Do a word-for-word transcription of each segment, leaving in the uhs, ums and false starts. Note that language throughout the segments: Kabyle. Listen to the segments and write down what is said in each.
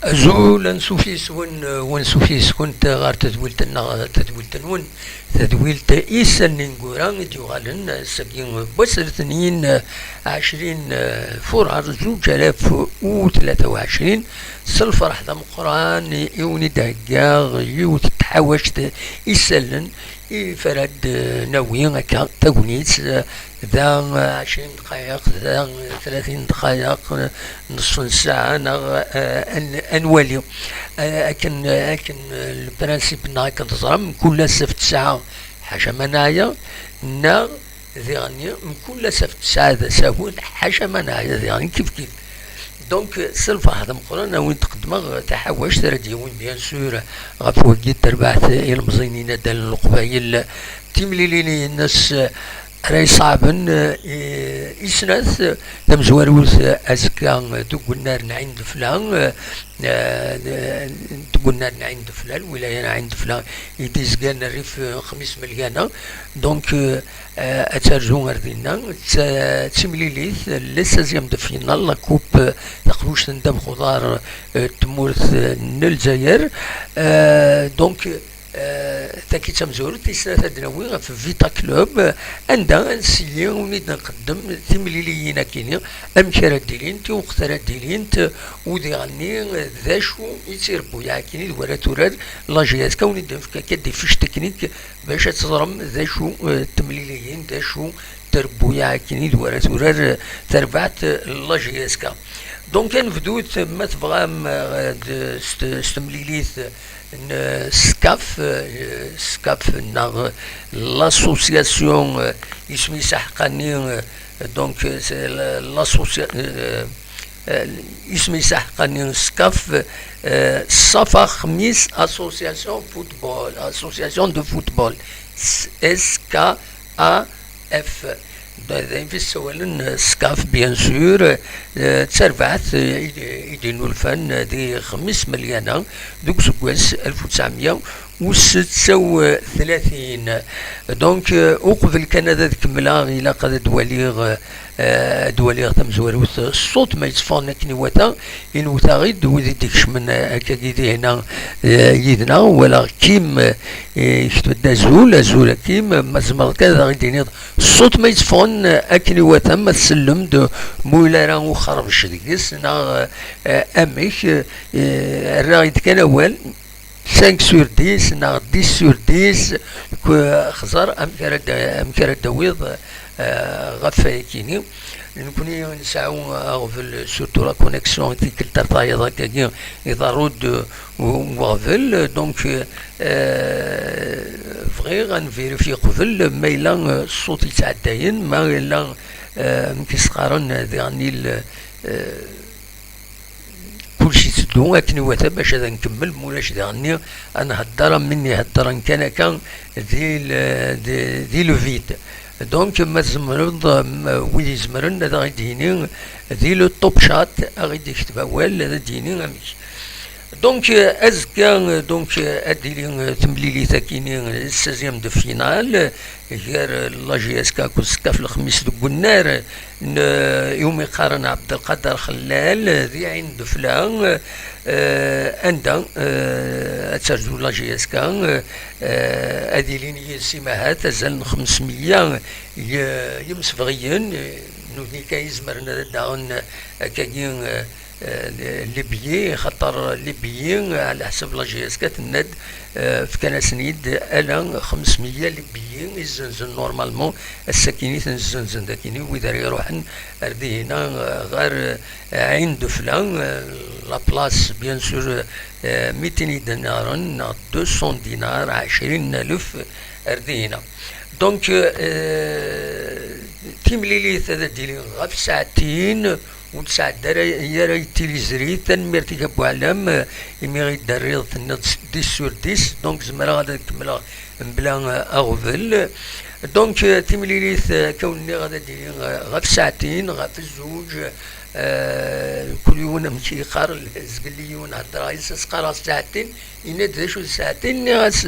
Azul, ansuf yes-wen, eh, wansuf yes-kent ɣer tedwilt-nneɣ, tadwilt-nwen, tadwilt Isallen ineggura i d-yuɣalen ass-agi n wass letniyen, eh, ɛecrin, eh, furar zuǧ alaf u tlata u ɛecrin. S lferḥ d ameqqran i, i wen-id-heggaɣ yiwet n tḥawact isallen i f ara d-nawi akka tagnit, eh, da, eh, ɛecrin dqayeq, da, eh, tlatin dqayeq, eh, neṣf n ssaɛa, neɣ, eh, ad n-, ad nwali. Eh, akken, akken, eh, le principe-nneɣ akken teẓram, mkul ass ɣef ttesɛa, ḥaca ma neɛya, neɣ diɣenni, mkul ass ɣef ttesɛa d asawen, ḥaca ma neɛya diɣenni, kif kif. Donc, s lferḥ d ameqqran, ad wen-d-qeddmeɣ taḥawact ara d-yawin, bien sûr, ɣef wagi n terbaɛt ilemẓiyen inaddalen n Leqbayel, timlilin-ines ara iṣeɛben, eh, i, i snat, tamezwarut, eh, azekka, eh, deg unnar n Ɛin Dufla, eh, eh, deg unnar n Ɛin Dufla, lwilaya n Ɛin Dufla, i d-izgan rrif, eh, Xmis Melgana. Donc, eh, eh, ad terzu ar dinna. D ta-, d timlilit, le seizième de finale, la coupe, eh, taqbuct n ddabex uḍar, eh, n tmurt, eh, n Lezzayer. Eh, donc, Eh, taki d tamezwarut tis snat ad d-nawi ɣef Vita Club, eh, anda ad nseyyi, ad wen-id-nqeddem timliliyin akini, amek ara d-ilint, i weqt ara d-ilint, u diɣenni, eh, d acu i d tirebbuyaɛ akini d wara turar la J S K, ad wen-id-nefk akka des fiches techniques bac ad teẓrem d acu, eh, temliliyin, d acu trebbuyaɛ akini d wara turar, eh, terbaɛt, eh, la J S K. Donc, ad nebdut, ma tebɣam, eh, d-, s t-, s temlilit, n SCAF, eh, SCAF neɣ l'association, eh, isem-is aḥeqqani, eh, donc, eh, c'est la-, l'association, eh, eh, isem-is aḥeqqani SCAF, eh, Ṣṣafa Xmis Association Football, Association de Football, S K A F. D ayen fi ssawalen, eh, SCAF, bien sûr, eh, d tarbaɛt, eh, i d-, i d-innulfan, eh, di Xmis Melyana deg useggas alef u tesɛemya u setta u tlatin. Donc, eh, uqbel kan ad, ad kemmleɣ, ilaq ad d-waliɣ, eh, ad d-waliɣ tamezwarut, ṣṣut ma yetteffɣen akken iwata, inwet-aɣ-id wid i d-ikecmen, eh, akkagi dihna, eh, yid-neɣ. Walaɣ Kim, eh, yekteb-d azul, azul a Kim, ma tzemreḍ kan ad aɣ-id-tiniḍ ṣṣut ma yetteffɣen, eh, akken iwata, ma tsellem-d, ma ur ara uxerbec deg-s, neɣ, eh, amek, eh, rraɣ-id kan awal, cinq sur dix neɣ dix sur dix, ku-, xẓer amek ara d-, amek ara d-tawiḍ, eh, ɣef wayakini. Nekni nesɛu aɣbel, surtout la connexion, tikkelt ar tayeḍ akkagi, iḍerru-d u-, uɣbel. Donc, eh, bɣiɣ ad nvérifier qbel ma yella, eh, ṣṣut yettɛeddayen, ma yella, eh, amek i s-qqaren, eh, diɣen il-, eh, kulci yetteddu akken iwata bac ad nkemmel, ma ulac diɣenni ad nhedder am win iheddren kan akka di le, di, di le vide. Donc, ma tzemreḍ, m-, wid izemren ad aɣ-id-yini di le top chat, ad aɣ-id-ikteb awal, ad d-yini amek. Donc, euh, azekka, euh, donc, euh, ad d-tili, euh, temlilit akini, euh, seizième de finale, euh, gar, euh, la J S K akked SCAF Lexmis deg unnar, euh, n, euh, iwumi qqaren Ɛebdelqader Xellal, euh, di Ɛin Dufla, euh, anda, euh, ad terzu la J S K, euh, euh, ad ilin yid-s imahat azal n xemsmeyya y-, yimsebɣiyen, euh, nutni kan izemren ad d-aɣen, euh, akkagi, euh, euh, les billets, xaṭer les billets, euh, ɛla ḥsab la J S K tenna-d, euh, fkan-asen-id ala xemsmeyya les billets i zzenzen normalement, ass-akini ten-zzenzen dakini, wid ara iruḥen ar dihina, euh, ɣer, euh, Ɛin Dufla, euh, la place, bien sûr, euh, mitin idinaren, neɣ deux cents dinars, ɛecrin alef, ar dihina. Donc, euh, timlilit ad d-tili ɣef saɛtin, ur d-sɛedda ara, ara i tiliẓri. Tanemmirt-ik a Buɛlam, imi i d-terriḍ tenniḍ dix sur dix, donc zemreɣ ad kemmleɣ mebla, eh, aɣbel. Donc, eh, timlilit, eh, akka wen-nniɣ, ad d-tili, eh, ɣef saɛtin, ɣef zzuǧ, eh, Eh, kul yiwen amek i yeqqar, zgelli yiwen heddreɣ yis-s, qqareɣ saɛtin, yenna-d d acu d saɛtin, nniɣ-as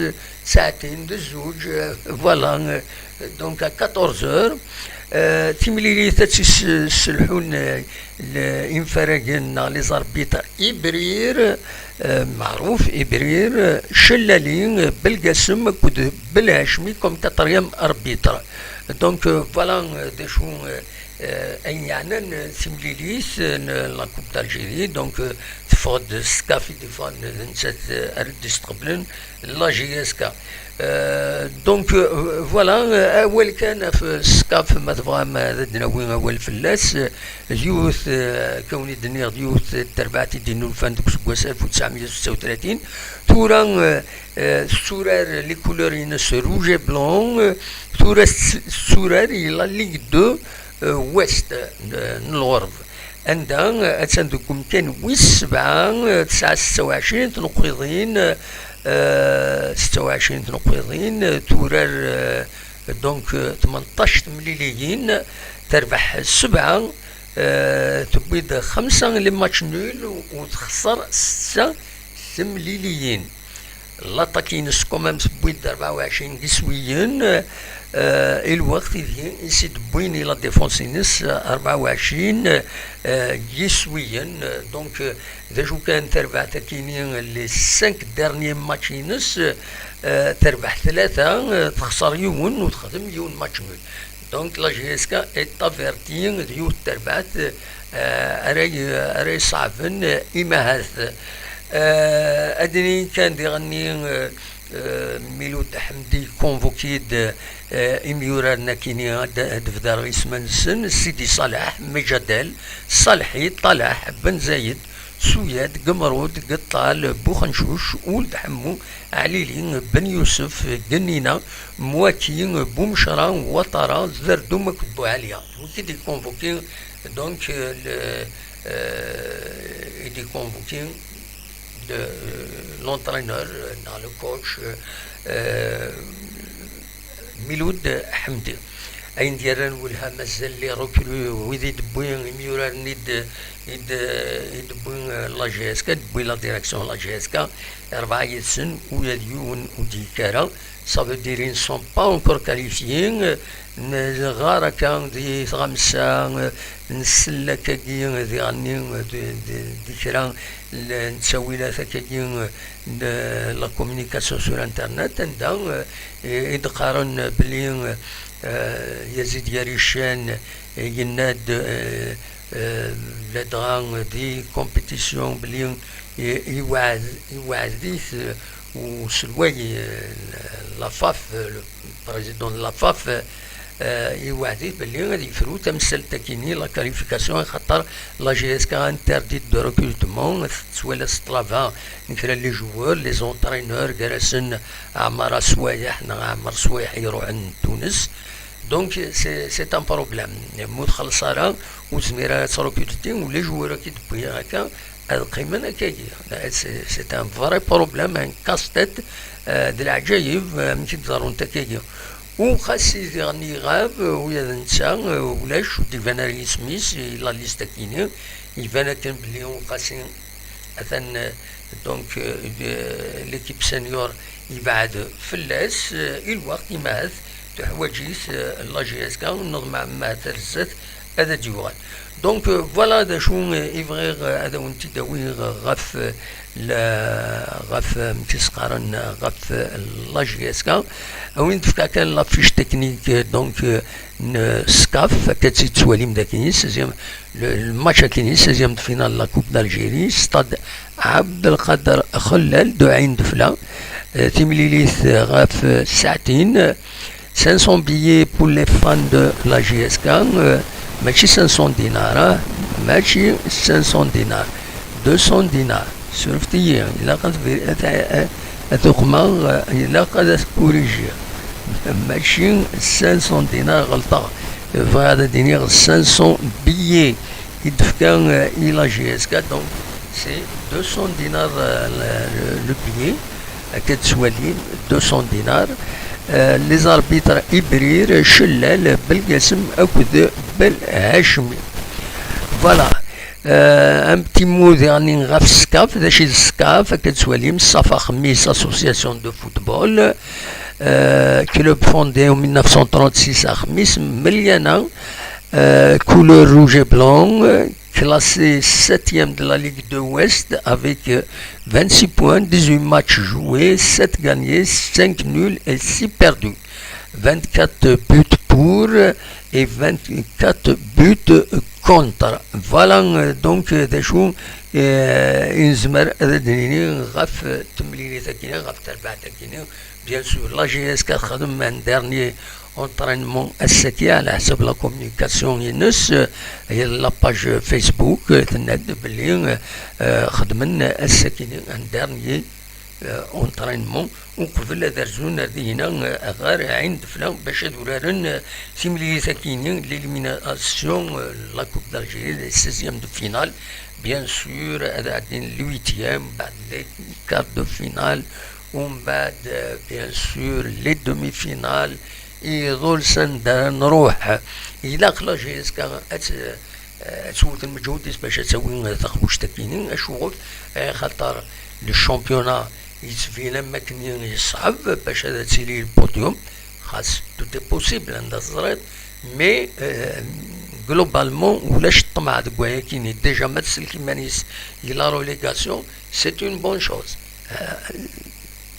saɛtin d zzuǧ, eh, voilà, eh, donc à quatorze heures. Eh, timlilit ad tt-isselḥun, eh, l-, imfaragen neɣ les arbitres Ibrir, eh, Meɛruf, Ibrir, eh, Cellali, eh, Belgasem akked Belhacmi comme quatrième arbitre. Donc, eh, voilà, eh, d acu, eh, eh, ayen yeɛnan, eh, timlilit, eh, n la Coupe d'Algérie. Donc, eh, teffeɣ-d SCAF i d-iffɣen, eh, d nettat, eh, ara d-yesqeblen la J S K. Eh, donc, eh, voilà, eh, awal kan ɣef SCAF, ma tebɣam ad d-nawi awal fell-as, eh, d yiwet, eh, akka wen-d-nniɣ, d yiwet n terbaɛt i d-innulfan deg useggas alef u tesɛemya u setta u tlatin. Tura, eh, eh, tetturar les couleurs-ines rouge et blanc, eh, tura tett-, tetturar i la Ligue deux, eh, Ouest, eh, n lɣerb. Anda, eh, attan deg umkan wis sebɛa, eh, tesɛa setta u ɛecrin tneqqiḍin, eh, setta u ɛecrin tneqqiḍin, eh, turar, eh, donc, eh, tmenṭac temliliyin, terbeḥ sebɛa, eh, tewwi-d xemsa les matchs nuls u texṣer setta temliliyin. L'attaque-ines quand même tewwi-d rebɛa u ɛecrin n yiswiyen, eh, i lweqt ideg i s-id-wwin i la défense-ines rebɛa u ɛecrin, eh, n yiswiyen. Donc, eh, d acu kan, tarbaɛt akini, les cinq derniers matchs-ines, eh, terbeḥ tlata, eh, texṣer yiwen u texdem yiwen match nul. Donc la J S K est avertie d yiwet terbaɛt, eh, ara y-, ara iṣeɛben, eh, imahat. Eh, ad d-nini kan diɣenni, eh, eh, Miloud Ḥemdi convoqué-d, eh, imyuraren akini ad, ad bdareɣ isem-nsen: Sidi Ṣaleḥ, Mejadel, Ṣalḥi, Ṭalaḥ, Ben Zayed, Suyad, Gemrud, Geṭṭal, Buxencuc, Uld Ḥemmu, Ɛlili, Ben Yusef, Gennina, Mwaki, Bumecra, Watara, Zerdum akked Buɛaliya. Donc, il est convoqué, donc, euh, le, euh, il est convoqué de, euh, l'entraîneur, euh, neɣ le coach, euh, euh, Miloud Ḥemdi. Ayen d-yerran welha, mazal les recrues, wid i d-wwi, imyuraren i d-, i d-, i d-wwi, euh, la J S K, d-wwi la direction la J S K, rebɛa yid-sen, ula d yiwen ur d-yekki ara. Ça veut dire ils ne sont pas encore qualifiés. Nɣar akka di tɣamsa, nsell akkagi diɣenni di, di, di kra n ttawilat akkagi n la communication sur internet, anda, eh, i d-qqaren belli, eh, Yazid Yarican, eh, yenna-d, eh, eh, ladɣa di compétition belli, eh, iweɛd-, iweɛd-it, eh, uselway, eh, la FAF, eh, le président de la FAF, eh, iweɛd-it belli ad yefru tamsalt akini, la qualification, axaṭer la J S K interdite de recrutement, tettwala s ṭṭlaba n kra n les joueurs, les entraîneurs, gar-asen Ɛmar Aswayeḥ neɣ Ɛmar Swayeḥ i iruḥen Tunes. Donc, c'est, c'est un problème. Ma ur txelleṣ ara, ur tezmir ara ad trekruti, u les joueurs akka i d-wwiɣ akka, ad qqimen akkagi. C'est, c'est un vrai problème, un casse-tête, euh, d leɛǧayeb, euh, amek i d-ḍerrunt akkagi. U Qasi diɣen iɣab, euh, ula d netta, euh, ulac, ur d-iban ara yisem-is, i la liste akini, iban akken belli U Qasi atan, euh, donc, euh, euh, l'équipe senior yebɛed fell-as, euh, i lweqt imahat tuḥwaǧ-it, euh, la J S K, neḍmeɛ ma ata ar zdat ad d-yuɣal. Donc, euh, voilà d acu, euh, i bɣiɣ, euh, ad awen-t-id-awiɣ ɣef, euh, la, ɣef, euh, amek i s-qqaren, ɣef, euh, la J S K. A win d-fkeɣ kan la fiche technique, euh, donc, euh, n SCAF, akka tt-id-tettwalim dagi, seizième, le, le match akini, seizième de finale de la Coupe d'Algérie, stade Abdelkader Khoulal de Ain Defla, euh, timlilit, euh, ɣef, euh, saɛtin, euh, cinq cents billets pour les fans de la J S K, euh, mačči cinq cents dinars, ah, mačči cinq cents dinars, deux cents dinars. Surfet-iyi, ilaq ad, ad, ad, ad uqmeɣ, eh, ilaq ad t-korijiɣ. Mačči cinq cents dinars, ɣelṭeɣ. Bɣiɣ ad d-iniɣ cinq cents billets i d-tefka, eh, i la J S K, donc c'est deux cents dinars, eh, le, le, le billet, akka d-tettwalim, deux cents dinars. Eh, les arbitres Ibrir, Cellal, Belgasem akked Belhacmi. Voilà. Euh, un petit mot dernier ɣef SCAF. D acu d SCAF? Akka tettwalim, Ṣṣaf Axemmis, association de football, euh, club fondé en mille neuf cent trente-six à Axemmis, melyana, euh, couleur rouge et blanc, euh, classé septième de la Ligue de Ouest avec, euh, vingt-six points, dix-huit matchs joués, sept gagnés, cinq nuls et six perdus. Vingt-quatre buts pour et vingt-quatre buts contre. Voilà, euh, donc, euh, d acu, euh, i nezmer ad d-nini ɣef, euh, temlilit-agi, ɣef terbaɛt-agi. Bien sûr, la J S K texdem un dernier entraînement ass-agi, ɛla ḥsab la communication-ines, euh, la page Facebook, euh, tenna-d belli, euh, euh, xedmen ass-agi un dernier euh, entraînement, uqbel ad rzun ar dihina, euh, ɣer Ɛin Defla bac ad uraren, euh, timlilit-agi-nni, l'élimination, euh, la Coupe d'Algérie, les seizièmes de finale, bien sûr, ad ɛeddin les huitièmes, mbeɛd les quarts de finale, umbeɛd, euh, bien sûr, les demi-finales, iḍul s anda ara nruḥ. Ilaq la J S K ad t- ad twet lmeǧhud-is bac ad tawi taqbuct-agi-nni. Acuɣef? Eh, xaṭer le championnat yettbin am akken yeṣɛeb bac ad tili le podium. Xas, tout est possible, anda teẓriḍ, mais, euh, globalement, ulac ṭṭmeɛ deg wayagi-nni. Déjà, ma tsellek iman-is i la relégation, c'est une bonne chose. Euh,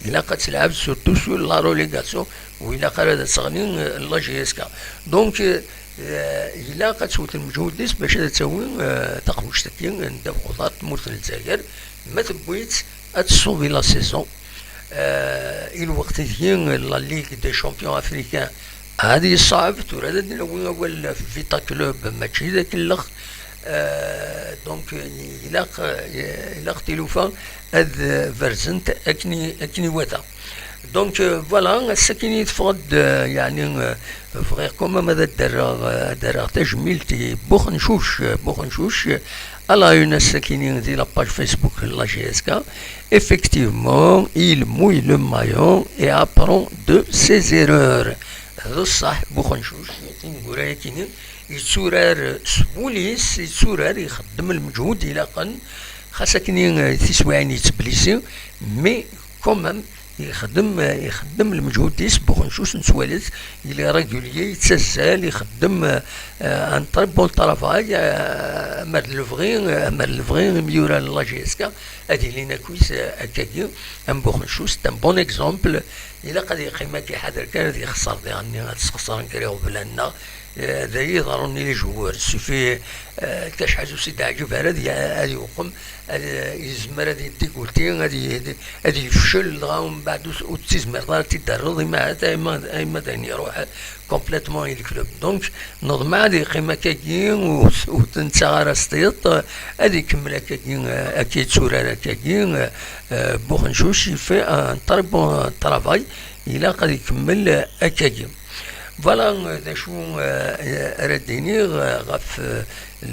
ilaq ad telɛeb surtout sur la relégation, u ilaq ara d ad teɣli, euh, la J S K. Donc, euh, euh, ilaq ad twet lmeǧhud-is bac ad tawi, euh, taqbuct-agi n ddabex uḍar n tmurt n Lezzayer. Ma tewwi-tt, ad tessauvi la saison. Euh, i lweqt-agi, la Ligue des Champions Africains ad yeṣɛeb. Tura ad d-nawi awal ɣef Vita Club, mačči d akellex. Euh, donc, ilaq, ilaq tilufa ad berzent akken i, akken iwata. Donc, euh, voilà, ass-agi i teffeɣ-d, euh, yeɛni, euh, bɣiɣ quand même ad d-rreɣ, euh, ad d-rreɣ tajmilt i Buxencuc, euh, Buxencuc, euh, à la une ass-agi di la page Facebook n la J S K. Effectivement, il mouille le maillot et apprend de ses erreurs. D ṣṣeḥ, Buxencuc, tineggura-agi-nni, yetturar s wul-is, yetturar, ixeddem lmeǧhud ilaqen, xas akken, eh, tiswiɛin yettblisi, mais quand même, ixeddem, ixeddem lmeǧhud-is. Buxencuc nettwali-t, il est régulier, yettazzal, ixeddem, euh, un très bon travail, euh, ama d lebɣi, ama d lebɣi, imyura n la J S K ad ilin akkit, euh, akkagi, am Buxencuc, c'est un bon exemple. Ilaq ad yeqqim akka, iḥader kan ad yexṣer diɣenni, ad sxeṣren kra iɣeblan-nneɣ. Eh, d ay iḍerrun i les joueurs. Suffit, eh, akka acḥal ur s-id-ɛǧib ara ad y-, ad yewqem, ad, eh, yezmer ad yeddigulti, ad y-, ad yefcel, dɣa umbeɛd ur s-, ur tt-tizmireḍ ara ad t-id-terreḍ, ima, ima, ima d ayen iruḥ complètement i le club. Donc, neḍmeɛ ad yeqqim akkagi, ur, ur t-nettaɣ ara s tiṭ, ad ikemmel akkagi, eh, akka yetturar akkagi, eh, eh, Buxencuc, il fait un très bon travail, ilaq ad ikemmel, eh, akkagi. Voilà, euh, d acu, euh, ara d-iniɣ, euh, ɣef, euh,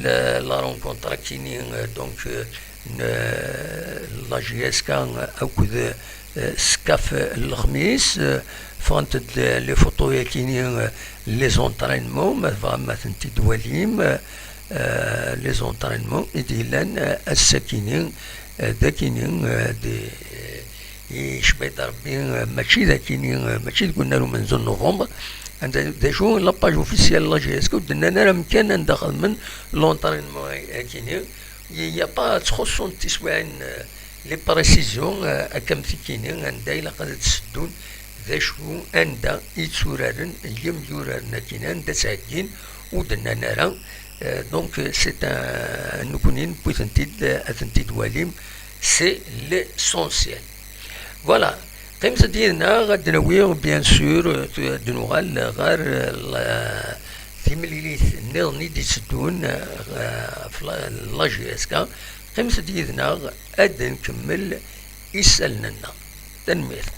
la, la rencontre-akini, euh, donc, euh, n, euh, la J S K akked, euh, SCAF, euh, lexmis, euh, ffɣent-d, euh, les photos-yakini, euh, les entraînements, ma tebɣam ad tent-id-twalim, euh, les entraînements i d-yellan, euh, ass-akini, euh, d akini, euh, des, Icba-d Rebbi, eh, mačči d akini, eh, mačči deg unnar umenzu n novembre. Anda, d acu, la page officielle n la J S K ur d-nnan ara amkan anda xedmen l'entraînement akini. Il y a pas, ttxuṣṣunt tiswiɛin, eh, les précisions, eh, akka am tikini, anda ilaq ad d-seddun d acu, anda i tturaren yimyuraren akini, anda ttheggin, ur d-nnan ara. Eh, donc, c'est un, nekkni newwi-tent-id, eh, ad tent-id-walim. C'est l'essentiel. Voilà. Qqimet-d yid-neɣ, ad d-nawi, bien sûr, euh, ad d-nuɣal ɣer, euh, la, timlilit nniḍen i d-itteddun, euh, ɣef la, la J S K. Qqimet-d yid-neɣ, ad nkemmel isallen-nneɣ. Tanemmirt.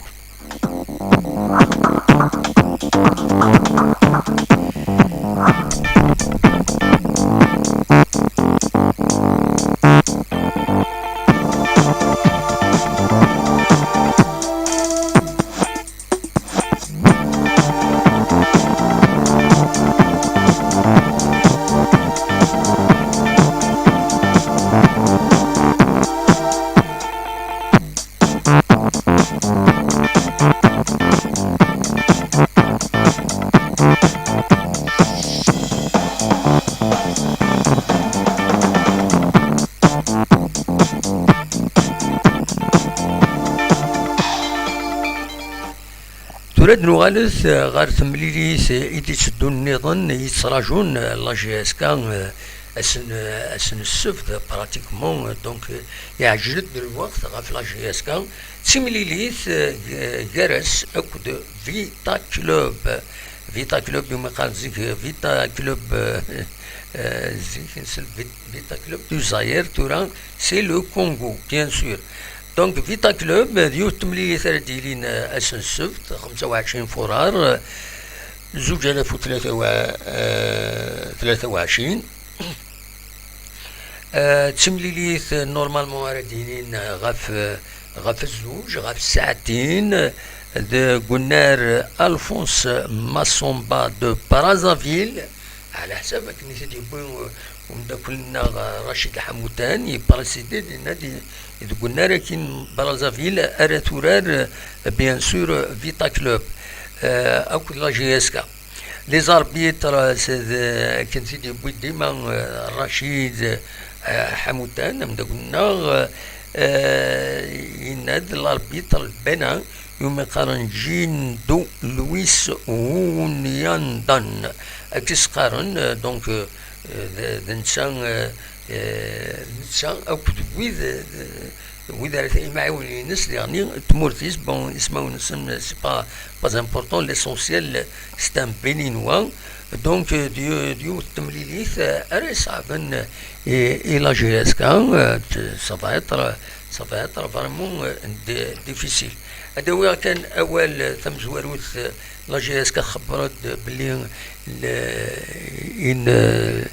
Tura ad nuɣalet, eh, ɣer temlilit, eh, i d-itteddun nniḍen, yettrajun, eh, la J S K, eh, ass n, eh, ass n ssebt, eh, pratiquement, eh, donc, eh, iɛejl-d lweqt ɣef la J S K. D timlilit, eh, g-, gar-as akked Vita Club. Vita Club, iwumi qqaren zik, eh, Vita Club, eh, eh, zik nsel Vit-, Vita Club du Zaïre, tura c'est le Congo, bien sûr. Donc, Vita Club, d yiwet temlilit ara d-yilin, eh, ass n ssebt, xemsa u ɛecrin furar, eh, zuǧ alaf u tlata u, eh, tlata u ɛecrin. Eh, d timlilit, eh, normalement ara d-yinin, eh, ɣef, eh, ɣef zzuǧ, ɣef ssaɛtin, eh, deg unnar Alphonse Massamba de Brazzaville, ɛla ḥsab akken i t-id-yewwi, eh, umeddakel-nneɣ, eh, Rachid Ḥamutan, yeprésidé dinna di, deg unnar akkin Brazzaville ara turar, eh, bien sûr, eh, Vita Club, eh, akked la J S K. Les arbitres, eh, c'est de, akken t-id-yewwi dima, eh, Rachid, eh, Ḥamutan, ameddakel-nneɣ, eh, yenna-d l'arbitre n Bénin, iwumi qqaren Jindo Luis Wunyandan. Akka i s-qqaren, eh, donc, eh, d, d netta, eh, eh, netta akked wid, eh, wid ara t-, imɛiwnen-ines diɣen n tmurt-is, bon, ismawen-nsen, eh, c'est pas, pas important, l'essentiel, c'est un Béninois. Donc, eh, d, d yiwet temlilit, eh, ara iṣeɛben, eh, i, i la J S K, eh, ça va être, ça va être vraiment, eh, d-, difficile. Ad awiɣ kan awal, eh, tamezwarut, eh, la J S K txebber-d belli l-, in, eh,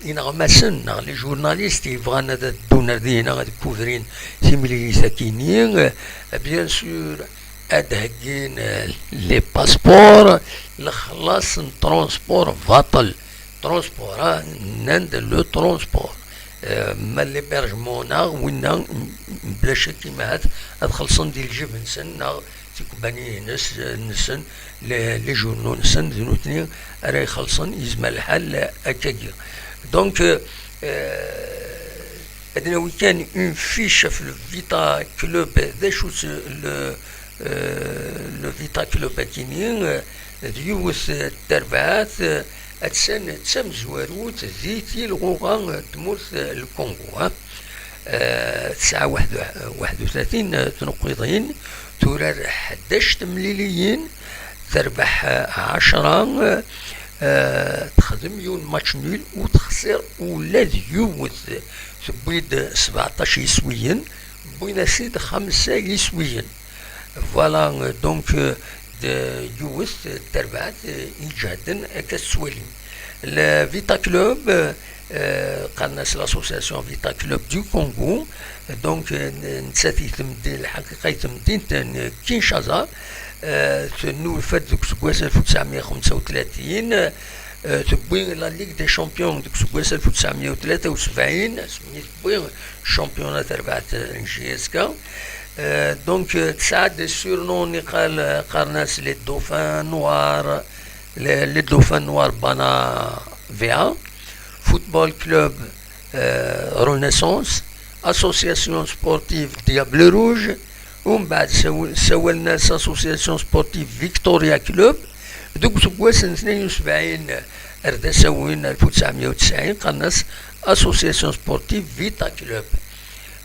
ineɣmasen neɣ les journalistes yebɣan ad ddun ar dina ad kuvrin timlilit-akini, eh, bien sûr, ad d-heggin, eh, les passeports, lexlaṣ n transport baṭel. Transport, ah, nnan-d le transport. Eh, ma l'hébergement neɣ winna, mebla ccek imahat ad xellṣen di lǧib-nsen neɣ tikumbaniyin-nsen, les, les journaux-nsen, d nutni ara ixellṣen, yezmer lḥal akkagi. Donc, euh, euh, ad nawi kan une fiche ɣef le Vita Club, d acu-t le, euh, le Vita Club akini, euh, d yiwet, euh, n terbaɛt, euh, attan d tamezwarut di tilɣuɣa, euh, n tmurt, euh, n Lkungu, ha? Eh, tesɛa waḥed, waḥed u tlatin tneqqiḍin, turar ḥdac temliliyin, terbeḥ, eh, ɛecra, eh, texdem yiwen match nul, ur texsir ula d yiwet. Tewwi-d sbeɛṭac yiswiyen, wwin-as-id xemsa yiswiyen. Voilà, euh, donc, euh, d yiwet n terbaɛt, euh, iǧehden akka tettwalim. Le Vita Club, euh, euh, qqaren-as l'association Vita Club du Congo, donc, euh, n-, nettat i temdi-, lḥaqiqa i temdint n Kinshasa, euh, tennulfa-d deg useggas alef u tesɛemya u xemsa u tlatin, euh, tewwi la Ligue des Champions deg useggas alef u tesɛemya u tlata u sebɛin, asmi tewwi championnat terbaɛt n J S K. Euh, donc, euh, tesɛa des surnoms, iqal, euh, qqaren-as les Dauphins Noirs, les, les Dauphins Noirs Bana V A, Football Club, euh, Renaissance, Association Sportive Diable Rouge, umbeɛd saw-, sawalen-as Association Sportive Victoria Club, deg useggas n tnayen u sebɛin ar d asawen alef u tesɛemya u tesɛin, qqaren-as Association Sportive Vita Club.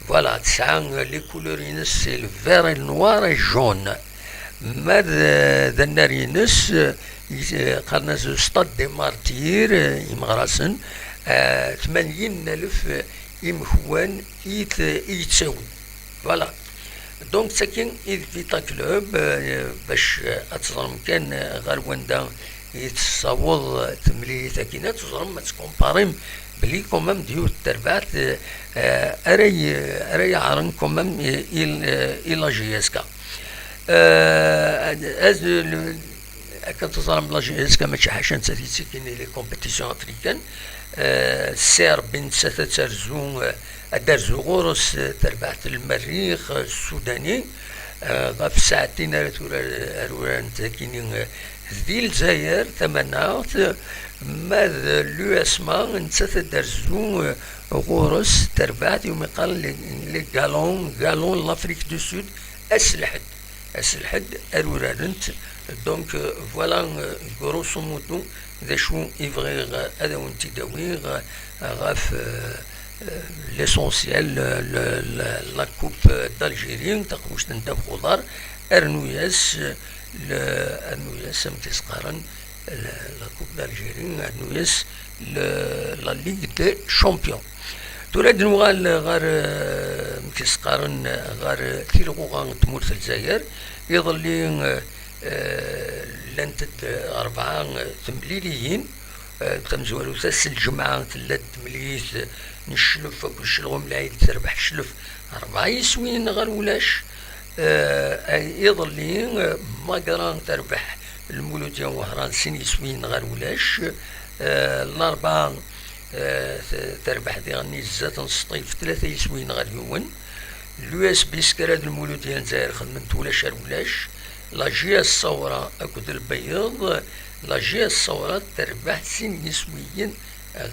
Voilà, tesɛa les couleurs-ines, c'est le vert et le noir et jaune. Ma d, d annar-ines, eh, qqaren-as Stade des Martyrs, eh, imeɣrasen, eh, tmanyin n alef imekwan i t-, i yettawin. Voilà. Donc, d tagi i d Vita Club, eh, bac, eh, ad teẓrem kan, eh, ɣer wanda i tessaweḍ temlilit-agi, ad teẓrem, ad tkumparem belli quand même d yiwet n terbaɛt, eh, eh, ara y-, ara yeɛren quand même i, i, i la J S K. Eh, ad, ad, akken teẓram, la J S K mačči ḥaca nettat yettikin i les compétitions africaines. Eh, Ṣṣirbi nettat ad terzu, eh, ad terzu ɣur-s, eh, terbaɛt n Lmerrix, eh, Sudani, eh, ɣef ssaɛtin ara turar, ara urarent akini, eh, di Lezzayer tamaneɣt, ma d l'U S M A nettat ad terzu, eh, ɣur-s terbaɛt iwumi qqaren les, les galons, galons de l'Afrique du Sud, ass n lḥedd. ass n lḥedd, ar urarent. Donc, euh, voilà, euh, grosso modo, d acu i bɣiɣ, euh, ad awen-t-id-awiɣ, euh, ɣef, euh, euh, l'essentiel, euh, le, le, la Coupe d'Algérie, taqbuct n ddabex uḍar, rnu-yas, euh, le, rnu-yas, amek i s-qqaren, la, la Coupe d'Algérie, rnu-yas le, la Ligue des Champions. Tura ad nuɣal ɣer, euh, amek i s-qqaren, ɣer tilɣuɣa n tmurt n Lezzayer. Iḍelli, euh, euh, llant-d rebɛa, euh, temliliyin. Euh, tamezwarut ass n lǧemɛa tella-d temlilit n Cclef akked Celɣum Lɛid, terbeḥ Cclef rebɛa yiswiyen ɣer ulac. Euh, ay, iḍelli, euh, Magra terbeḥ Lmuludya n Wehran sin yiswiyen ɣer ulac. Euh, Larebɛa, euh, t-, terbeḥ diɣen zdat n Sṭif tlata yiswiyen ɣer yiwen. L'U S B Skra d Lmuludya n Lezzayer xedment ulac ar ulac. La J S Ṣawra akked Lbeyyeḍ, la J S Ṣawra terbeḥ sin yiswiyen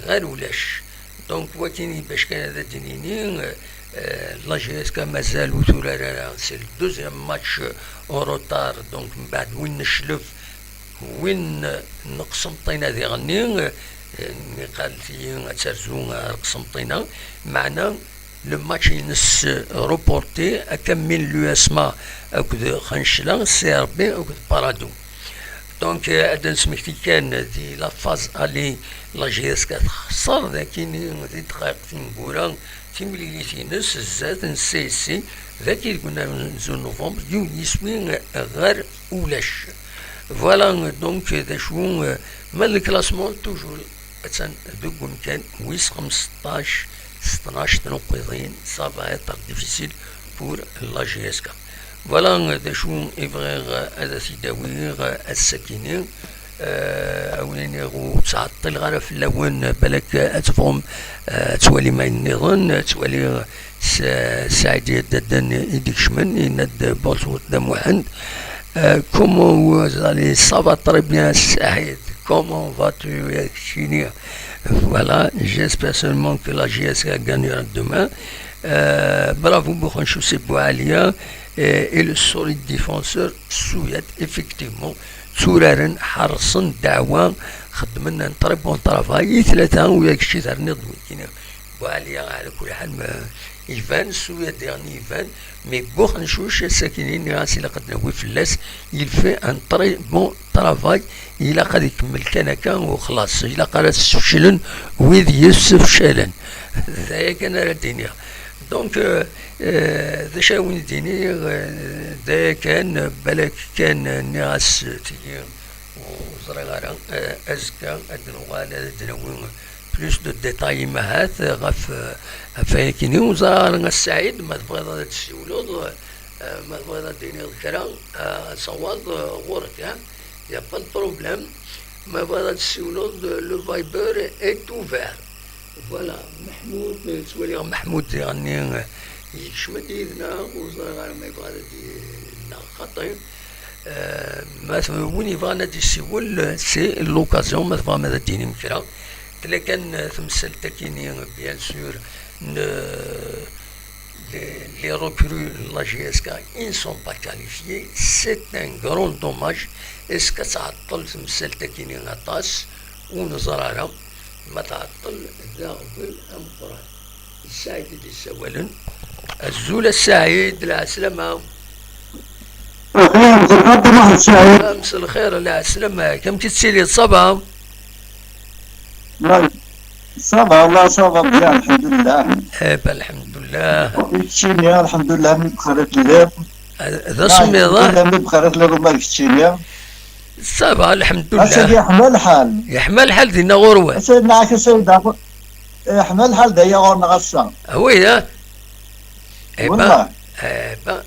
ɣer ulac. Donc, wakin i bac kan ad d-nini, euh, la J S K mazal ur turar ara, c'est le deuxième match en retard, donc mbeɛd win n Cclef, win n Qsenṭina diɣenni, euh, niqal-iyi ad terzu ar Qsenṭina, meɛna le match-ines reporté, akka min l'U S M A akked Xencla, C R B akked Paradou. Donc, euh, ad d-nesmekti kan di la phase aller, la J S K texṣer, d akini di ddqayeq tineggura, timlilit-ines zdat n C S C, d aki deg unzu n novembre, yiwen yiswi ɣer ulac. Voilà, donc, d acu, euh, ma le classement, toujours attan deg umkan wis xemseṭṭac, s tnac n ukwiḍin, ça va être difficile pour la J S K. Voilà d acu i bɣiɣ ad t-id-awiɣ ass-akini. Euh, a wen-iniɣ ur ttɛeṭṭileɣ ara fell-awen, balak ad tebɣum, euh, ad twalim ayen nniḍen, ad twaliɣ S-, Saɛid Yaddaden i d-ikecmen, yenna-d bonjour Dda Muḥend. Euh, comment vous allez? Ça va très bien, Saïd. Comment vas-tu, Virginie? Voilà, j'espère seulement que la J S K gagnera demain. Euh, bravo, Boukhonchou, c'est Boualia, euh, et le solide défenseur Souyad, effectivement. Tturaren, ḥerṣen, ddeɛwa, xeddmen un très bon travail. I tlata, u yak kečč terniḍ-d wigini. Boualia, ɛla kulli ḥal, ma iban, Souyad diɣen iban, mais Boukhonchouch, ass-akini, nniɣ-as ilaq ad d-nawi fell-as, il fait un très bon travail, ilaq ad ikemmel kan akka u xlaṣ, ilaq ara sfeclen wid yessefcalen. D aya kan ara d-iniɣ. Donc, euh, euh, d acu ara wen-d-iniɣ, euh, d aya kan, balak kan, euh, nniɣ-as, euh, tigi, ur ẓriɣ ara, euh, azekka ad d-nuɣal ad d-nawi plus de détails, mahat, ɣef, euh, ɣef wayakini. Ur ẓriɣ ara, a Saɛid, ma tebɣiḍ ad d-tessiwleḍ, euh, ma tebɣiḍ ad d-tiniḍ kra, euh, asawaḍ, euh, ɣur-k, ha? Y a pas de problème. Ma tebɣiḍ ad d-tessiwleḍ, euh, le Viber est ouvert. Voilà, Meḥmud, euh, ttwaliɣ Meḥmud diɣenni, euh, yekcem-d yid-neɣ, ur ẓriɣ ara ma yebɣa ad d-ineɣ xaṭi. Euh, ma t-, win yebɣan ad d-yessiwel, euh, c'est l'occasion, ma tebɣam ad d-tinim kra. Tella kan, euh, temsalt akini, bien sûr, n, euh, les, les recrues n la J S K, ils ne sont pas qualifiés. C'est un grand dommage. Est-ce que ad tɛeṭṭel temsalt akini aṭas? Ur neẓri ara. Ma tɛeṭṭel, d aɣbel ameqqran. D Saɛid i d-yessawalen. Azul a Saɛid, lɛeslama. Axir, mselxir, Dda Muḥend Saɛid. Ah, mselxir, lɛeslama. Amek i tettiliḍ, ça va? Ça va, والله ça va bien, الحمد لله. Eh ben, الحمد لله. Keččini, الحمد لله, mi bxir i telliḍ. D asemmiḍ, ah? الحمد لله, mi bxir i telliḍ, uma d keččini. Ça va, الحمد لله. Ass-agi yeḥma lḥal. Yeḥma lḥal dinna ɣur-wen? Ass-agi, neɣ ass-agi, yeḥma lḥal daya ɣur-neɣ ass-a. Ah oui, ah? Eh ben, والله. Eh ben,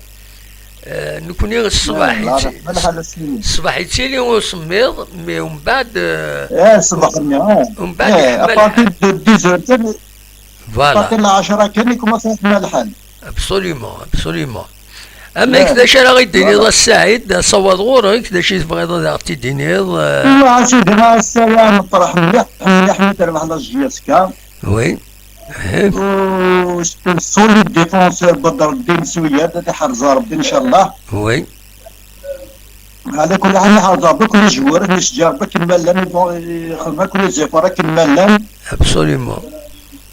eh, nekkni ṣṣbeḥ, eh, yetti-, ṣṣbeḥ yettili usemmiḍ, mais umbeɛd, eh, eh, ṣṣbeḥ-nni, eh, umbeɛd, eh, yeḥma lḥal. À partir de dix heures kan, voilà. À partir n lɛecṛa kan, yekkumaṣi yeḥma lḥal. Absolument, absolument. Amek, eh, d acu ara ɣ-id-tiniḍ, voilà, a Saɛid, asawaḍ ɣur-k, d acu i tebɣiḍ ad aɣ-t-id-tiniḍ, eh? Iwa, a sidi, ass-agi neṭreḥ mliḥ, mliḥ mi terbeḥ la J S K. Oui. Eh. U c'est un solide défenseur, Bedreddin Souyad, ad t-iḥrez Rebbi, ncallah. Oui. Ɛla kulli ḥal, iḥrez Ṛebbi akk les joueurs, les joueurs akken ma llan, ixdem akk les efforts akken ma llan. Absolument.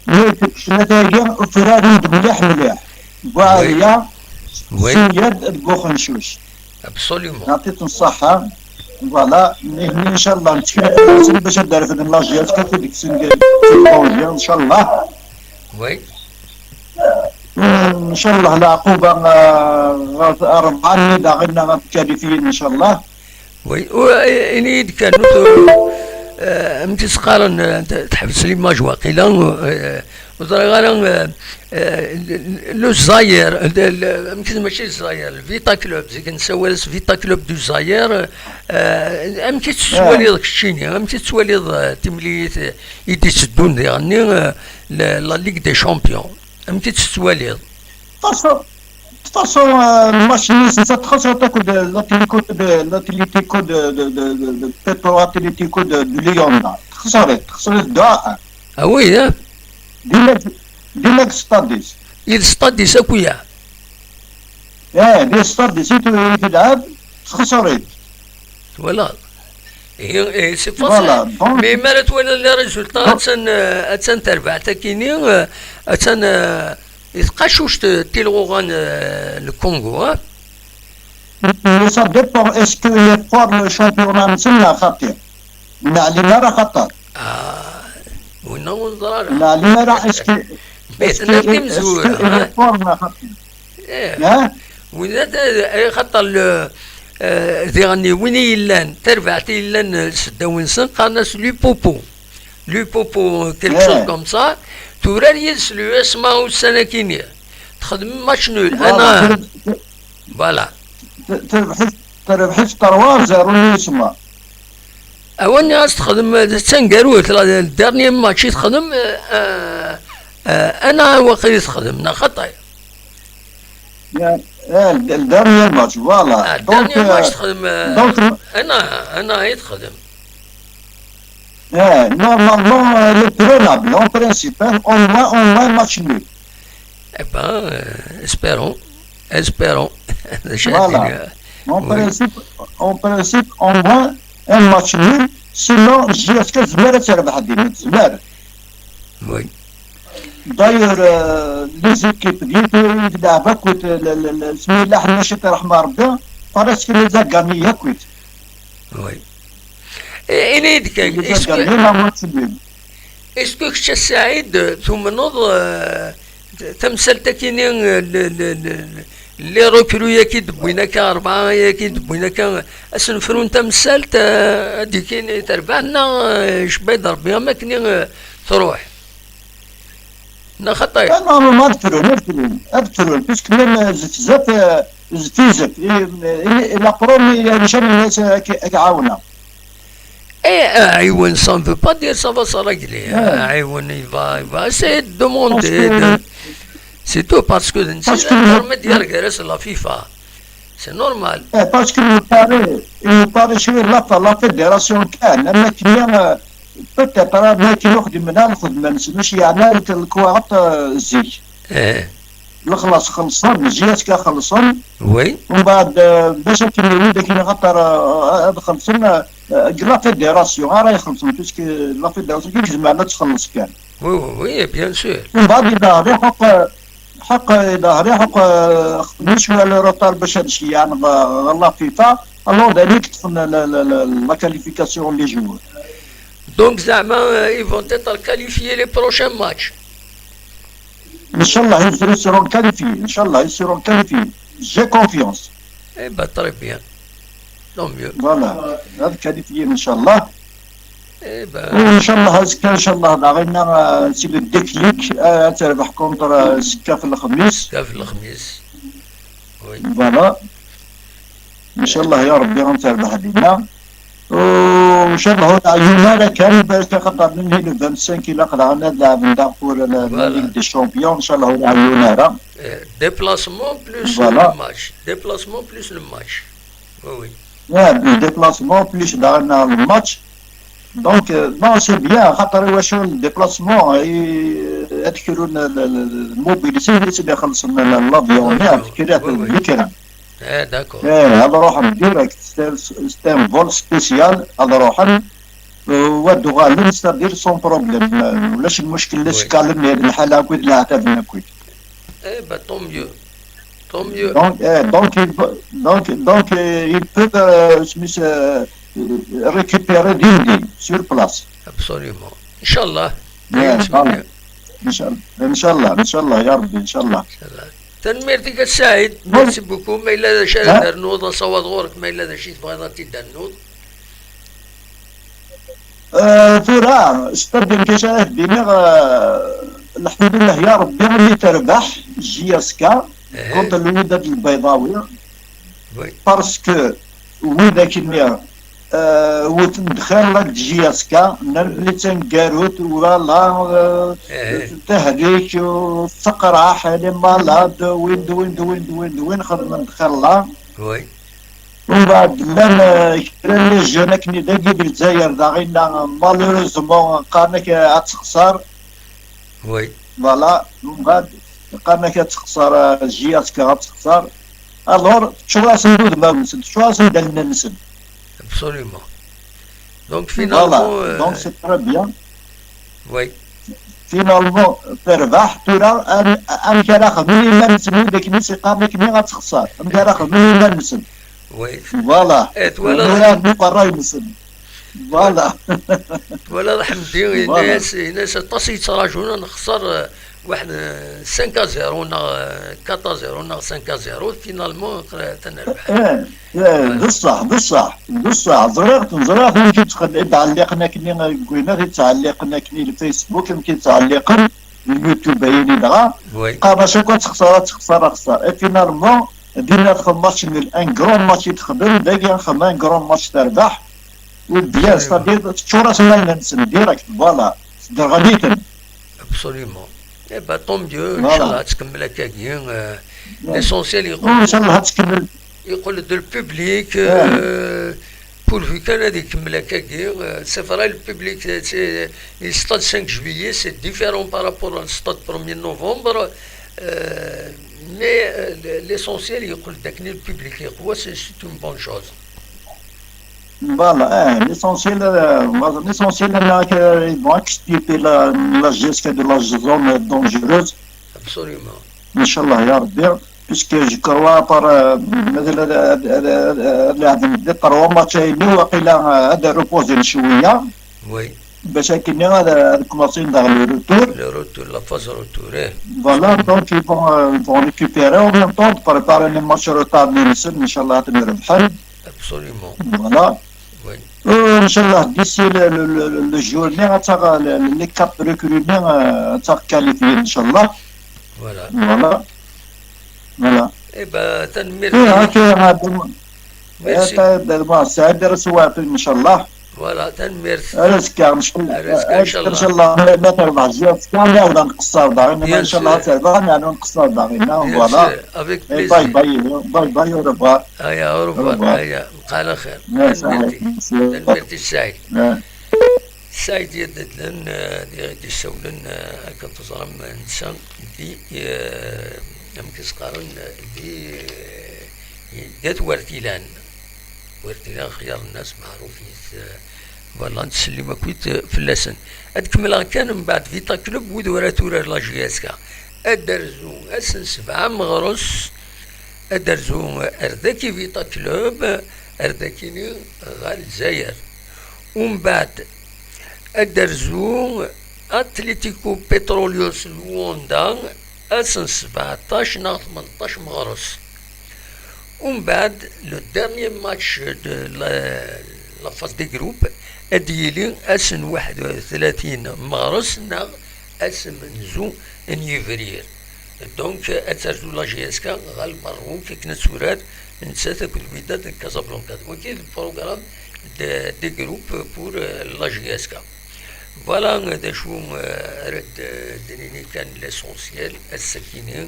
Mi tekcem tagi, ufraren-d mliḥ mliḥ. Buɛadiya, oui, Siyad deg uxencuc. Absolument. Nɛṭi-ten ṣṣeḥḥa. Voilà, nihni inchallah nettkel ɣef Rebbi bac ad d-refden la J S K, deg send inchallah. Oui. Inchallah leɛquba, euh, ɣer rebɛa-nni daɣen ad kalifiyen inchallah. Oui, u-, i-, ini-yi-d kan, ur tu-, eh, amek i s-qqaren, eh, t-, teḥbes l'image waqila, eh, ur ẓriɣ ara, eh, eh, le Zaïre, le, le, amek i, mačči Zaïre, le Vita Club, zik nessawal-as Vita Club du Zaïre, eh, amek i tettwaliḍ keččini, amek i tettwaliḍ, eh, timlilit, eh, i d-itteddun diɣenni, eh, la, la Ligue des Champions, amek i tt-tettwaliḍ? De toute façon, euh, match-nni netta txesret akked l'Atlético de, l'Atlético de, de, de, de, de Petro Atlético de, de Lyon, da. Txesret, txesret deux à un. Ah oui, hein? Dinna, dinna deg stade-is. I d stade-is akk, ya? Eh, di stade-is i tu-, i telɛeb, txesret. Twalaḍ? Ihi, eh, c'est pour ça. Voilà, donc mais mi ara twaliḍ les résultats, donc attan, eh, attan terbaɛt akini, eh, attan, eh, i tqacuct, eh, tilɣuɣa n, eh, le Congo, hein? Mais ça dépend, est-ce que les formes championnat-nsen neɣ xaṭi? Ur neɛlim ara xaṭer. Ah, winna ur neẓri ara. Ur neɛlim ara, est-ce que, mais est-ce que, tella d timezwura, est-ce que les formes neɣ xaṭi? Eh, hein? Winna d, eh, xaṭer le, eh, diɣen win i yellan, tarbaɛt i yellan, eh, seddaw-nsen, qqaren-as Lupopo. Lupopo, quelque chose comme ça. Turar yid-s l'U S M A ussan akini. Texdem match nul. Voilà, un à un. Ter-, ter-, terbeḥ-it, terbeḥ-it trois zéro l'U S M A. Awen as texdem, eh, d taneggarut, la, le dernier match i texdem, eh, eh, eh, un à un waqil i texdem, neɣ xaṭi? Ya, eh, le, le dernier match, voilà. Ah, donc, dernier match, euh, texdem, euh, donc, un à un, un à un i texdem. Eh, normalement, euh, le prenable, en principe, hein, au moins, au moins match nul. Eh ben, euh, espérons, espérons. Voilà. En principe, en principe, au moins un match nul, sinon, jusqu'à zmer ad terbeḥ din, zmer. Oui. D'ailleurs, euh, les équipes, di, di, di leɛba akkit, le, le, le, smi la ḥna cit rahma Rebbi, presque les a gagnés akkit. Oui. Et, et les, les a gagnés, la match nul. Est-ce que kečč a Saɛid, tumneḍ, euh, tamsalt-akini, euh, le, le, le, le, les recrues-agi d-wwin akka, rebɛa-agi d-wwin akka, ad sen-frun tamsalt, euh, ad d-ikini terbaɛt, neɣ, euh, icebba-d Rebbi am akken, euh, truḥ? Neɣ xaṭi? Ah, normalement, ad frun, ad frun, ad frun, puisque même, euh, zefzef, euh, zefizef, i, i, i la première, euh, jamais, euh, ak-, ak-ɛawneɣ. Eh, aɛiwen, ça ne veut pas dire ça va se régler. Aɛiwen, il va, il va essayer de demander, de, c'est tout, parce que c'est l'intermédiaire de la FIFA. C'est normal. Eh, parce que il nous paraît, il nous paraît chez la, la fédération kan, am akken, euh, peut-être, euh, am akken ur xedmen ara lxedma-nsen, mačči yeɛni lekwaɣeḍ, euh, zik. Eh. Lexlaṣ xellṣen, J S K xellṣen. Oui. Umbeɛd, euh, bac akken wid akken axaṭer, euh, ad xellṣen, euh, deg la fédération ara ixellṣen, puisque la fédération i izemren ad txelleṣ kan. Oui, oui, oui, bien sûr. Umbeɛd iḍher iḥuq, iḥuq, iḍher iḥuq, euh, xedmen cwiya le retard bac ad ceyyɛen ɣer, ɣer la FIFA, alors d ayen i yeṭṭfen la, la, la, la qualification les joueurs. Donc, zeɛma, euh, ils vont être qualifiés les prochains matchs. Inchallah, ils seront qualifiés. Inchallah, ils seront qualifiés. J'ai confiance. Eh ben, très bien. Tant mieux. Voilà. Ad qualifiés, inchallah. Eh ben. Inchallah, azekka, inchallah, daɣen, euh, c'est le déclic, euh, ad terbeḥ contre, euh, Sekka f lexmis. Sekka f lexmis. Oui. Voilà. Inchallah, ya Rebbi, ad terbeḥ dinna. Inchallah ur ɛeyyun ara kan, parce que xaṭer nni le vingt-cinq ilaq daɣen ad lɛeben daɣ pour la, la Ligue des Champions, inchallah ur ɛeyyun ara. Eh, déplacement plus le match. Déplacement plus le match. Oui, oui. Ouais, le déplacement plus daɣen le match. Donc, euh, bon, c'est bien, xaṭer i wacu le déplacement, i, ad krun le, le, le mobilité, i tt-id-ixellṣen l'avion, ad kra, oui, oui. Eh, d'accord. Eh, ad ruḥen direct, c'est un vol spécial, ad ruḥen, euh, ad uɣalen, c'est-à-dire sans problème. Euh, ulac lmuckel, la skalenni d lḥala akkit leɛtab-nni akkit. Eh ben, tant mieux. Tant mieux. Donc, eh, donc, il peut, donc, donc, euh, il peut, euh, je me suis, euh, récupérer dindi sur place. Absolument. Inchallah. Inchallah. Inchallah, inchallah, ya Rabbi, inchallah. Tanemmirt-ik a Saɛid, merci beaucoup. Ma yella d acu ara d-ternuḍ, asawaḍ ɣur-k, ma yella d acu i tebɣiḍ ad t-id-ternuḍ. Euh, tura, c'est-à-dire que j'ai dit, euh, الحمد لله يا ربي اللي تربح J S K contre الوداد البيضاوي. Parce que widak-nni, euh, wten lxir la deg J S K, nnan belli d taneggarut, wala, euh, tehlik, euh, teqraḥ, elle est malade, win d win d win d win d win, xedmen lxir la. Umbeɛd llan, euh, kra n les jeunes akken dagi di Lezzayer daɣen, malheureusement, qqaren-ak ad texser. Voilà, umbeɛd qqaren-ak ad texser, euh, J S K ad texser. Alors, teččur-asen d udmawen-nsen, teččur-asen d allen-nsen. Absolument. Donc, finalement, voilà, euh, donc c'est très bien. Oui. Finalement, terbeḥ, tura, am-, amek ara xedmen iman-nsen wid akken i s-iqqaren akken ad texser? Amek ara xedmen iman-nsen? Oui. Voilà. Eh, twalaḍ, tura, ṛṛay-nsen. Voilà. Twalaḍ, Ḥemdi, voilà, yenna-yas, yenna-yas aṭas i yettraǧun ad nexser, eh, waḥed, eh, cinq à zéro neɣ, eh, quatre à zéro neɣ cinq à zéro, finalement, atan rbeḥ. Eh, eh, d ṣṣeḥ, d ṣṣeḥ, d ṣṣeḥ. Ẓriɣ-ten, ẓriɣ-ten amek i ttxel-, i ttɛelliqen akkenni deg winat, i ttɛelliqen akkenni le Facebook, amek i ttɛelliqen le YouTube, ayini dɣa. Oui. Qqaren-as akk ad texser, ad texser, ad texser. Et finalement, dinna texdem match nul, un grand match i texdem, dagi texdem un grand match terbeḥ. Ou bien, c'est-à-dire, teččur-asen allen-nsen, direct, voilà. Tesderɣel-iten. Absolument. Eh ben, tant mieux, voilà. Inchallah, ad tkemmel akkagi, euh, l'essentiel, yeqqel-d, inchallah, ad tkemmel. Yeqqel-d le public, euh, pourvu kan ad ikemmel akkagi, euh, c'est vrai, le public, c'est, c'est, le stade cinq juillet, c'est différent par rapport au stade premier novembre, euh, mais, euh, le-, l'essentiel, yeqqel-d akken le public yeqwa, c'est, c'est une bonne chose. Voilà, eh, l'essentiel, euh, voilà, l'essentiel, là, que, ils vont extirper la, la J S K de la zone dangereuse. Absolument. Inchallah, ya Rabbi. Puisque je crois par, euh, مثلا، هاد، هاد، هاد، هاد اللاعبين دي trois matchs هيني، واقيلا، آه، هذا reposer شوية. Oui. باش هكا هذا كوماسي دار le retour. Le retour, la phase retour, eh. Voilà, donc ils vont, euh, ils vont récupérer en même temps de préparer les matchs retard, mais إن شاء الله تنربحن. Absolument. Voilà. Oui. Euh, إن شاء الله, d'ici le, le, le, le journée, les quatre recrues, euh, qualifiés, إن شاء الله. Voilà. Voilà. Voilà. Eh ben, tanemmirt. Merci. Voilà, tanemmirt. Ar azekka, إن شاء الله. Ar azekka, إن شاء الله. إن شاء الله, ma, ma terbeḥ J S K, ad nɛawed ad nqeṣṣer daɣen, إن شاء الله, ad terbeḥ, ad nɛawed ad nqeṣṣer daɣen, voilà. Bien sûr, avec plaisir. Bye bye, bye bye, au revoir. Aya, au revoir, aya, mqal axir. Tanemmirt-ik. Tanemmirt-ik, Saɛid. Saɛid Yadadlan, eh, d-, d-issawlen, eh, akken teẓram, netta di, eh, amek i s-qqaren, di, eh, di At Wertilan. Wertilan xyar nnas, meɛrufit, eh, voilà, nettsellim akkit, eh, fell-asen. Ad kemmleɣ kan mbeɛd Vita Club, wid ur ara turar la J S K. Ad d-rzu ass n sebɛa meɣres, ad d-rzu ar daki Vita Club, ar dakini ɣer Lezzayer. Umbeɛd ad d-rzu Atletico Petróleos Luanda ass n sbeɛṭac neɣ tmenṭac meɣres. Umbeɛd, le dernier match de la, la phase des groupes, ad d-yili ass n waḥed u tlatin meɣres neɣ ass amenzu n yebrir. Donc, ad terzu la J S K ɣer Lmerruk akken ad turar nettat akked Wydad n Casablanca. D wagi le programme de, des groupes pour, euh, la J S K. Voilà, d acu, euh, ara d-, d-nini kan l'essentiel, ass-akini,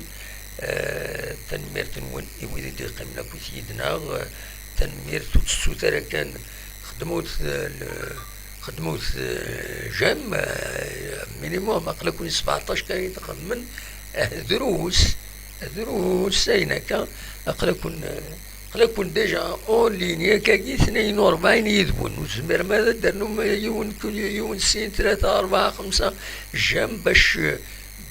euh, tanemmirt-nwen i wid i d-yeqqimen akkit yid-neɣ, euh, tanemmirt, ur tettut ara kan, xedmet, euh, le-, xedmet, euh, j'aime, euh, minimum, aql-aken sbeɛṭac kan i txedmen, euh, drus, drus, ayen akka, aql-aken, euh, Aql-aken déjà en ligne, akkagi tnayen u rebɛin yid-wen. Ur tezmirem ara ad d-ternum yiwen, yiwen, sin, tlata, rebɛa, xemsa, j'aime, bac,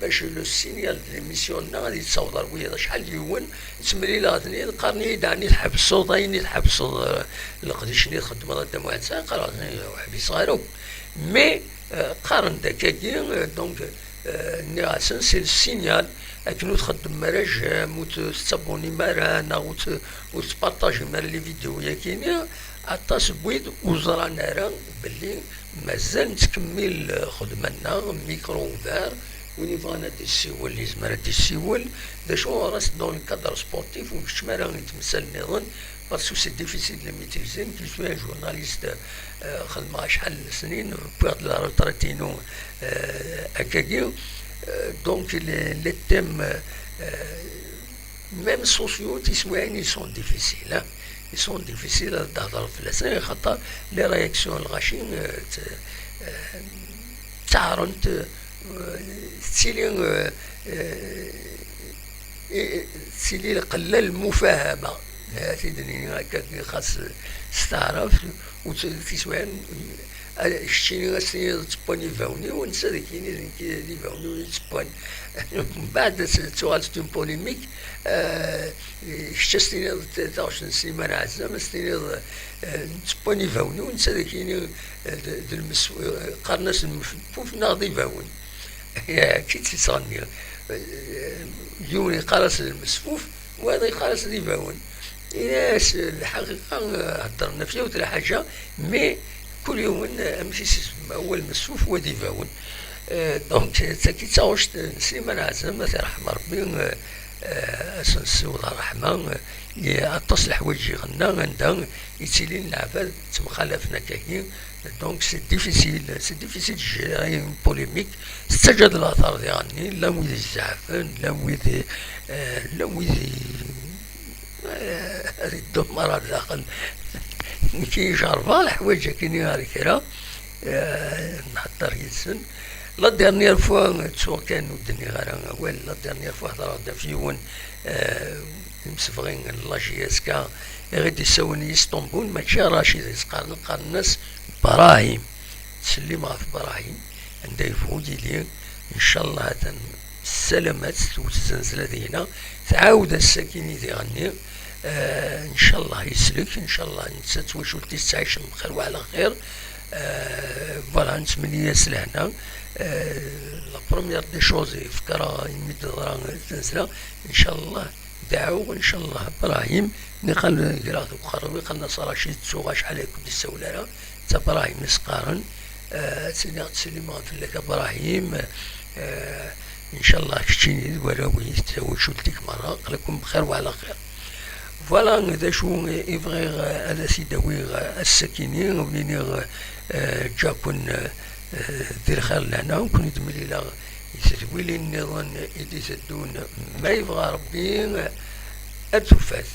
bac le signal de l'émission-nneɣ ad yettaweḍ ar wiyaḍ. Acḥal d yiwen, ttemlileɣ-ten-id, qqaren-iyi-d, ɛni tḥebseḍ ayen i tḥebseḍ, eh, leqdic-nni txeddmeḍ a Dda Muḥend Saɛid? Qqareɣ-asen, ur ḥbiseɣ ara akk. Mais, eh, qqaren-d akkagi, eh, donc, eh, nniɣ-asen, c'est le signal, akken ur txeddmem ara j'aime, ur t-, tettabunim ara, neɣ ur t-, ur tettpartajim ara les vidéos-yagi-nni, aṭas n wid ur ẓran ara belli mazal nettkemmil, eh, xedma-nneɣ, micro ouvert, win yebɣan ad d-yessiwel, yezmer ad d-yessiwel. D acu, on reste dans le cadre sportif, ur nkeččem ara i temsal nniḍen, parce que c'est difficile de les maîtriser. Nekk, je suis un journaliste, euh, xedmeɣ acḥal n lesnin, wwiɣ-d la retraite-inu, euh, akkagi. Euh, donc, les, les thèmes, euh, même sociaux, tiswiɛin, ils sont difficiles, hein. Ils sont difficiles ad d-hedreḍ fell-asen, xaṭer les réactions n lɣaci, euh, t-, euh, ttaɛrent, euh, tettili, euh, euh, i-, tettili qella lmufahama. Eh, ad t-id-nini akka, xas s taɛrabt, ur tt-, tiswiɛin, eh, keččini ad s-tiniḍ ttewwan ibawen-iw, netta ad ak-yini d nekk d ibawen-iw i ttewwan. Mbeɛd ad tuɣal c'est une polémique, eh, kečč ad s-tiniḍ t-, taɣect n Sliman Ɛezzam, ad s-tiniḍ, eh, ttewwan ibawen-iw, netta ad ak-yini, eh, d, d lmes-, eh, qqaren-as lmefpuf neɣ d ibawen. Akka i tt-yettɣenni. Yiwen yeqqar-as lmesfuf, wayeḍ yeqqar-as d ibawen. Ini-as lḥaqiqa, heddren ɣef yiwet lḥaǧa, mais kul yiwen amek i s-isemma, wa lmesfuf, wa d ibawen. Eh, donc, d tagi d taɣect n Sliman Ɛezzam, ad t-irḥem Rebbi, eh, eh, ad s-nessiweḍ ṛṛeḥma, eh, i aṭas n leḥwayeǧ i iɣenna, anda i ttilin leɛbad ttemxalafen akkagi. Donc, c'est difficile, c'est difficile de gérer une polémique. Tettaǧǧa-d later diɣen-nni, llan wid izeɛfen, llan wid, eh, llan wid i, eh, ad iddun merra daxel. Nekk i jerrbeɣ leḥwayeǧ-agi-nni ɣer kra, eh, nhedder yid-sen. La dernière fois, ttuɣ kan ur d-nniɣ ara awal, la dernière fois hedreɣ-d ɣef yiwen, eh, imsebɣi n la J S K, i ɣ-d-yessawlen i Istanbul, mačči Racid i s-qqaren, qqaren-as Brahim. Ttsellim ɣef Brahim, anda yebɣu yili, ncallah atan s ssalamat, tewwet zznezla dinna, tɛawed ass-agi-nni diɣenni, eh, ncallah yeslek, ncallah netta d twacult-is ttɛicen bxir wa ɛla xir. Eh, voilà, nettmenni-as lehna. Eh, la première des choses, ifker-aɣ imi d-teḍra zznezla, ncallah, deɛɛuɣ, ncallah, Brahim, niqal greɣ deg uxerrub, iqal-as Racid, ttuɣ acḥal ay ken-d-issawel ara, d Brahim i s-qqaren, eh, ad s-iniɣ ttsellimeɣ fell-ak a Brahim, eh, ncallah keččini d warraw-ik d twacult-ik merra, aql-aken bxir wa ɛla xir. Voilà d acu i bɣiɣ ad as-id-awiɣ ass-agi-nni, ad wen-iniɣ, eh, ǧǧaken, eh, di lxir lehna, ad ken-id-mlileɣ i tedwilin nniḍen i d-iteddun, ma yebɣa Rebbi, ar tufat.